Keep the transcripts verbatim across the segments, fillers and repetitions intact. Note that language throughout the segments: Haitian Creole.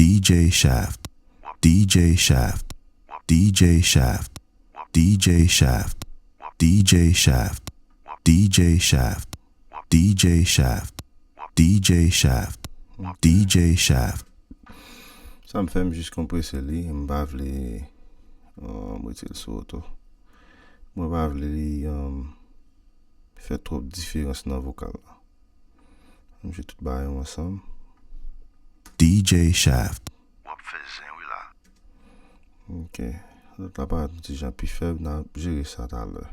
DJ Shaft, DJ Shaft, DJ Shaft, DJ Shaft, DJ Shaft, DJ Shaft, DJ Shaft, DJ Shaft, DJ Shaft. Sa m fè, m jis konprese li, m pa vle, euh, m retire l sou oto. Mwen pa vle li, euh, fè twòp diferans nan vokal la. M jwe tout bagay yo ansanm. DJ Shaft. W ap fè zen wi la. Ok. Lòt la parèt yon ti jan pi fèb, n a jere sa talè.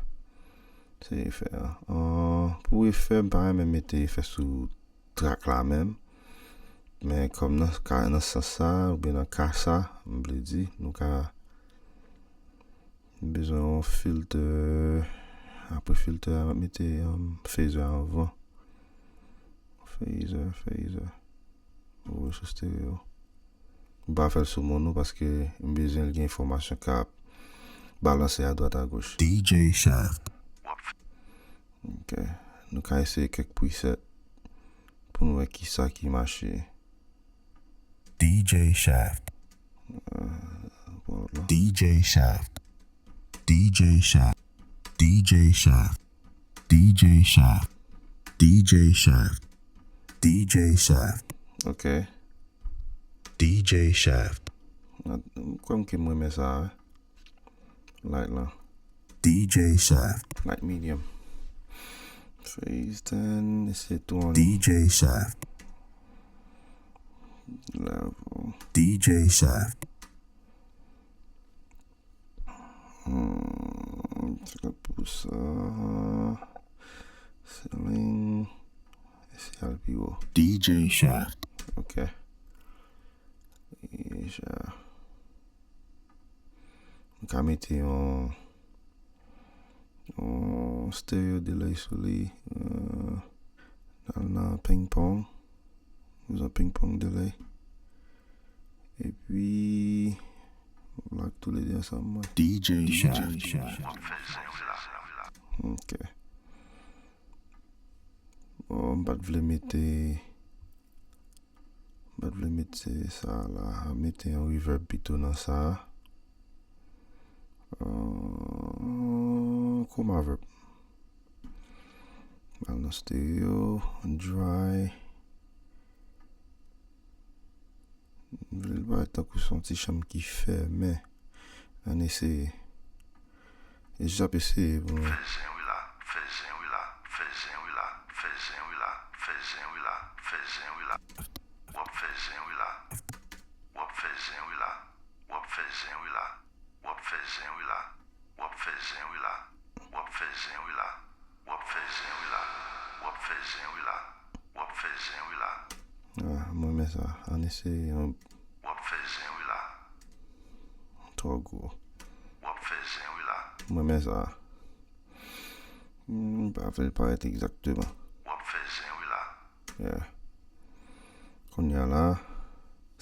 Se efè a. An, pou efè, m pa renmen mete efè sou trak la menm. Men kòm nan ka, nan sans sa, oubyen nan ka sa, m vle di, nou ka bezwen yon filtè. Apre filtè a, m ap mete, um, phaser anvan. Phaser, phaser. Ou sou stereo. M pa fè l sou mono paske m bezwen l gen enfòmasyon k ap balanse adwat agoch. DJ Shaft. Ok. Nou ka eseye kèk preset pou n wè kisa ki mache. DJ Shaft. Euh, pran lòt la. DJ Shaft. DJ Shaft. DJ Shaft. DJ Shaft. DJ Shaft. DJ Shaft. Ok. DJ Shaft. Kwè m ke m renmen sa, wi. Light lan. DJ Shaft. Light medium. Phase ten, eseye tou an. DJ Shaft. Level. DJ Shaft. Hmm, se pou sa. Ceiling. Eseye al pi wo. DJ Shaft. Ok. Deja. M ka mete yon, yon stereo delay sou li. Euh, al nan ping pong. Bezwen ping pong delay. Epi, lak tou le de ansanm, mwen. DJ Shaft. Ok. Bon, m pa t vle mete, m pa t vle mete sa la. Mete yon reverb pito nan sa. Euh, Chromaverb. Al nan stereo, dry. M vle l parèt tankou se yon ti chanm ki fèmen. Ann eseye. E jis ap eseye pou mwen. Fè zen wi la, fè zen wi la, fè zen wi la, fè zen wi la, fè zen wi la, fè zen wi la. W ap fè zen wi la. W ap fè zen wi la. W ap fè zen wi la. W ap fè zen wi la. W ap fè zen wi la. W ap fè zen wi la. W ap fè zen wi la. W ap fè zen wi la. W ap fè zen wi la. Ah, mwen renmen sa. Ann eseye yon. W ap fè zen wi la. Twò gwo. W ap fè zen wi la. Mwen renmen sa. M pa vle l parèt egzakteman. W ap fè zen wi la. Yeah. Kounye a la,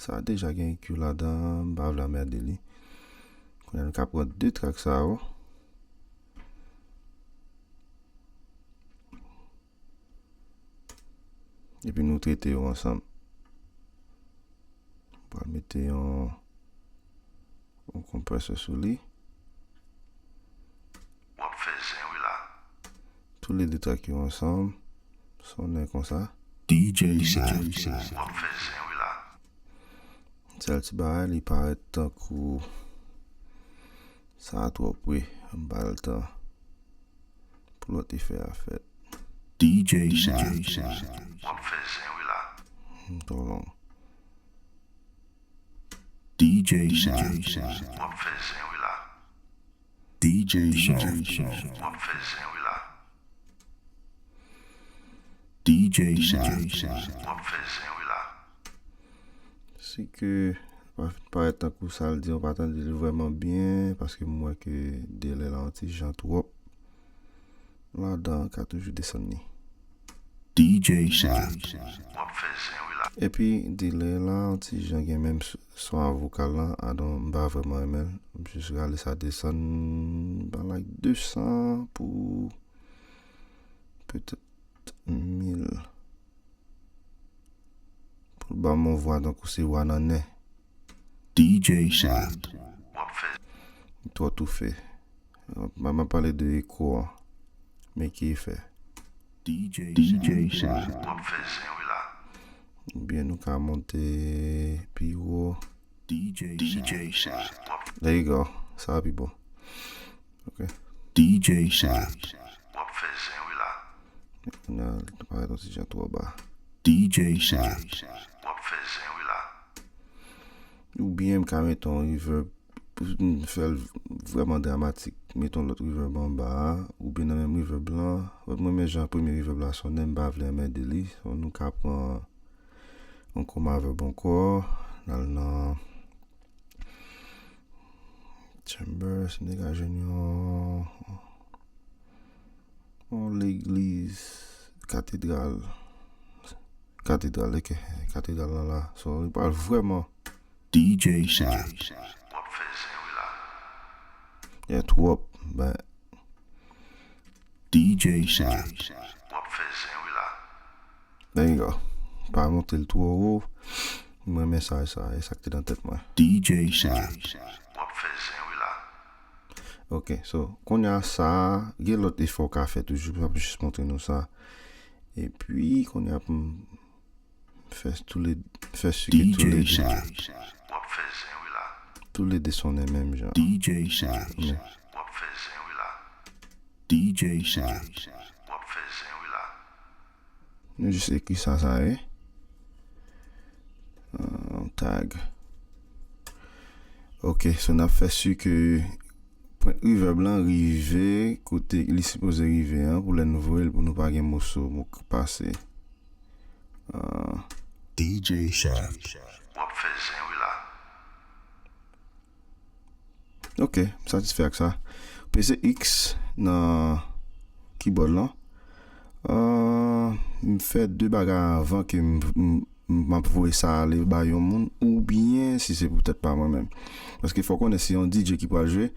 sa deja gen E Q ladan, m pa vle anmède li. Kounye a nou ka pran de trak sa yo. Epi nou trete yo ansanm. Pral mete yon, yon konpresè sou li. W ap fè zen wi la. Tou le de trak yo ansanm, sonnen konsa. DJ Shaft. W ap fè zen wi la. Sèl ti bagay, li parèt tankou sa a twò pre, m ba l tan pou lòt efè a fèt. DJ Shaft. W ap fè zen wi la. Twò long. DJ Shaft. W ap fè zen wi la. DJ Shaft. W ap fè zen wi la. DJ Shaft. W ap fè zen wi la. Si ke pa fin parèt tankou sa l di, ou pa tande li vrèman byen, paske m wè ke delay la yon ti jan twòp. Ladan ka toujou desann li. DJ Shaft. W ap fè zen wi la. Epi delay la yon ti jan gen menm s-, son a vokal lan, adon m pa vrèman renmen l. M jis rale sa desann, ba like de san pou petèt mil. Pou l ban m yon vwa tankou se vwa nan nen. D J Shaft. W ap fè. Twò toufe. M ap pale de eko an. Men ki efè. D J Shaft. W ap fè zen wi la. Oubyen nou ka monte pi wo. D J Shaft. There you go. Sa a pi bon. Ok. D J Shaft. W ap fè zen wi la. Kounye a, li parèt yon ti jan twò ba. D J Shaft. W ap fè zen wi la. Oubyen m ka mete yon reverb pou m fè l vrèman dramatik. Mete yon lòt reverb anba a, oubyen nan menm reverb lan. Mwen, men jan premye reverb la sonnen, m pa vle anmède li. So, nou ka pran yon koma verb ankò. N al nan Chamber, si m te ka jwenn yon, yon legliz, katedral. Katedral, ok. Katedral lan la. So, li pral vrèman. D J Shaft. W ap fè zen wi la. Yeah, twòp. Ben, D J Shaft. W ap fè zen wi la. There you go. Pa monte l twò wo. Mwen renmen sa, sa, e sa k te nan tèt mwen. D J Shaft. W ap fè zen wi la. Ok, so, kounye a sa, gen lòt efò w ka fè toujou, m ap jis montre nou sa. Epi, kounye a pou m fè tou le, fè si ke tou le de. D J Shaft. W ap fè zen wi la. Tou le de sonnen menm jan. D J Shaft. W ap fè zen wi la. D J Shaft. W ap fè zen wi la. Nou jis ekri sa, sa ye. Euh, tag. Ok, so n ap fè si ke pwent reverb lan rive kote li sipoze rive an, pou lè n voye l, pou nou pa gen moso mouk pase. Euh, D J Shaft. W ap fè zen wi la. Ok, m satisfè ak sa. Peze X nan keyboard lan. Euh, m fè de bagay avan ke m, m, m ap voye sa ale bay yon moun, oubyen si se poutèt pa mwen menm. Paske fò w konnen se yon D J ki pral jwe,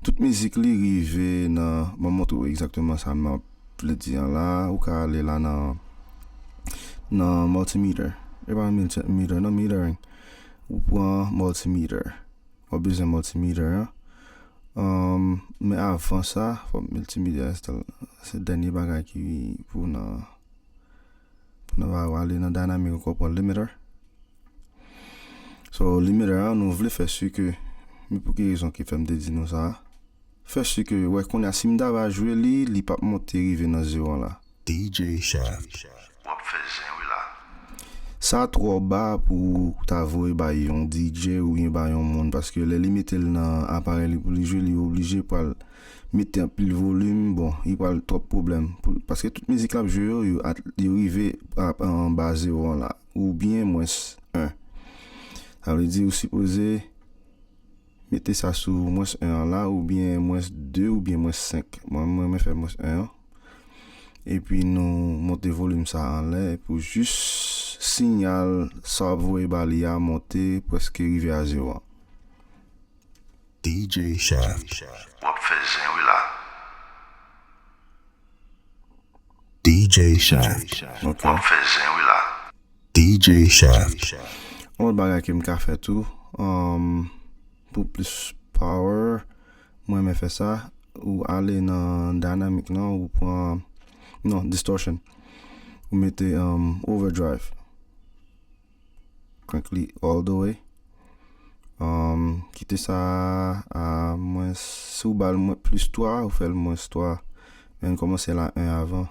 tout mizik li rive nan, mwen montre w egzakteman sa m ap vle di an la, ou ka ale la nan, nan multimeter. E pa multimeter, nan metering. Ou pran multimeter. W ap bezwen multimeter an. Um, men avan sa, fò multimeter install. Se dènye bagay ki pou nan, pou nan ba w ale nan dynamic ankò, pran limiter. So, limiter an, nou vle fè si ke, men pou ki rezon ki fè m te di nou sa? Fè si ke, wè, kounye a, si m ta va jwe li, li p ap monte rive nan zewo an la. D J Shaft. W ap fè zen wi la. Sa twò ba pou ta voye bay yon D J oubyen bay yon moun, paske lè li mete l nan aparèy li pou li jwe, li oblije pral mete anpil volim, bon, li pral twòp pwoblèm. Pou, paske tout mizik l ap jwe yo, yo, at- yo rive a- anba zewo an la, oubyen mwens en. Sa vle di ou sipoze mete sa sou mwens en an la, oubyen mwens de, oubyen mwens senk. Mwen, mwen renmen fè mwens en an. Epi nou monte volim sa anlè pou jis siyal sa w ap voye ba li a monte prèske rive a zewo an. D J Shaft. W ap fè zen wi la. D J Shaft. Ok. W ap fè zen wi la. D J Shaft. Yon lòt bagay ke m ka fè tou, um, pou plis power, mwen renmen fè sa, ou ale nan dynamic lan, ou pran, non, distortion. Ou mete, um, overdrive. Crank li all the way. Um, kite sa a mwens, si w ba l mwen plis twa, ou fè l mwens twa. Men n kòmanse la en avan.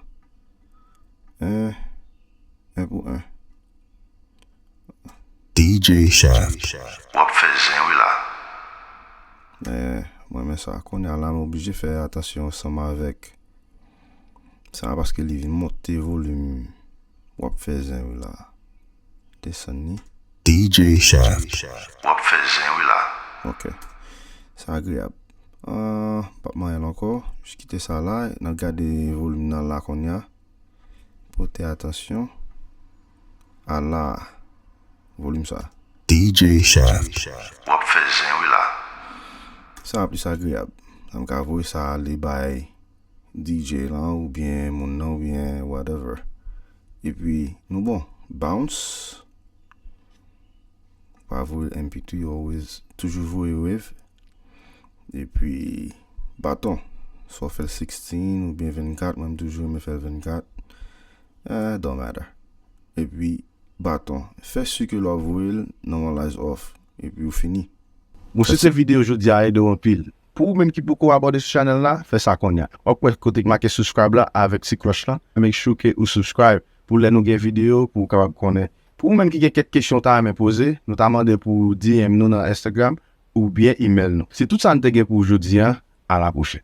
En, en pou en. D J Shaft. W ap fè zen wi la. Eh, mwen renmen sa. Kounye a la, m oblije fè atansyon ansanm avèk sa paske li vin monte volim. W ap fè zen wi la. Desann li. D J Shaft. W ap fè zen wi la. Ok. Sa agreyab. Ah, m p ap manyen l ankò. Jis kite sa la. N ap gade volim nan la kounye a. Pote atansyon. Ala. Volim sa. D J Shaft. W ap fè zen wi la. Sa plis agreyab. Sa m ka voye sa ale bay D J lan oubyen moun nan oubyen whatever. Epi nou bon. Bounce. pa voye M P three, always, toujou voye wave. Epi, baton, swa w fè l sixteen oubyen vennkat, mwen m toujou renmen fè l vennkat. Eh, don't matter. Epi, baton, fè si ke lè w voye l, normalize off. Epi ou fini. Mwen swete videyo jodi a ede w anpil. Pou ou menm ki poko abòne sou chanèl la, fè sa kounye a. W ap wè kote k make subscribe la avèk ti cloche la. Make sure ke ou subscribe pou lè nou gen videyo pou ou kapab konnen. Pou ou menm ki gen kèk kesyon w ta renmen poze, nou ta mande pou D M nou nan Instagram oubyen email nou. Se tout sa n te gen pou jodi a. A la pwochèn.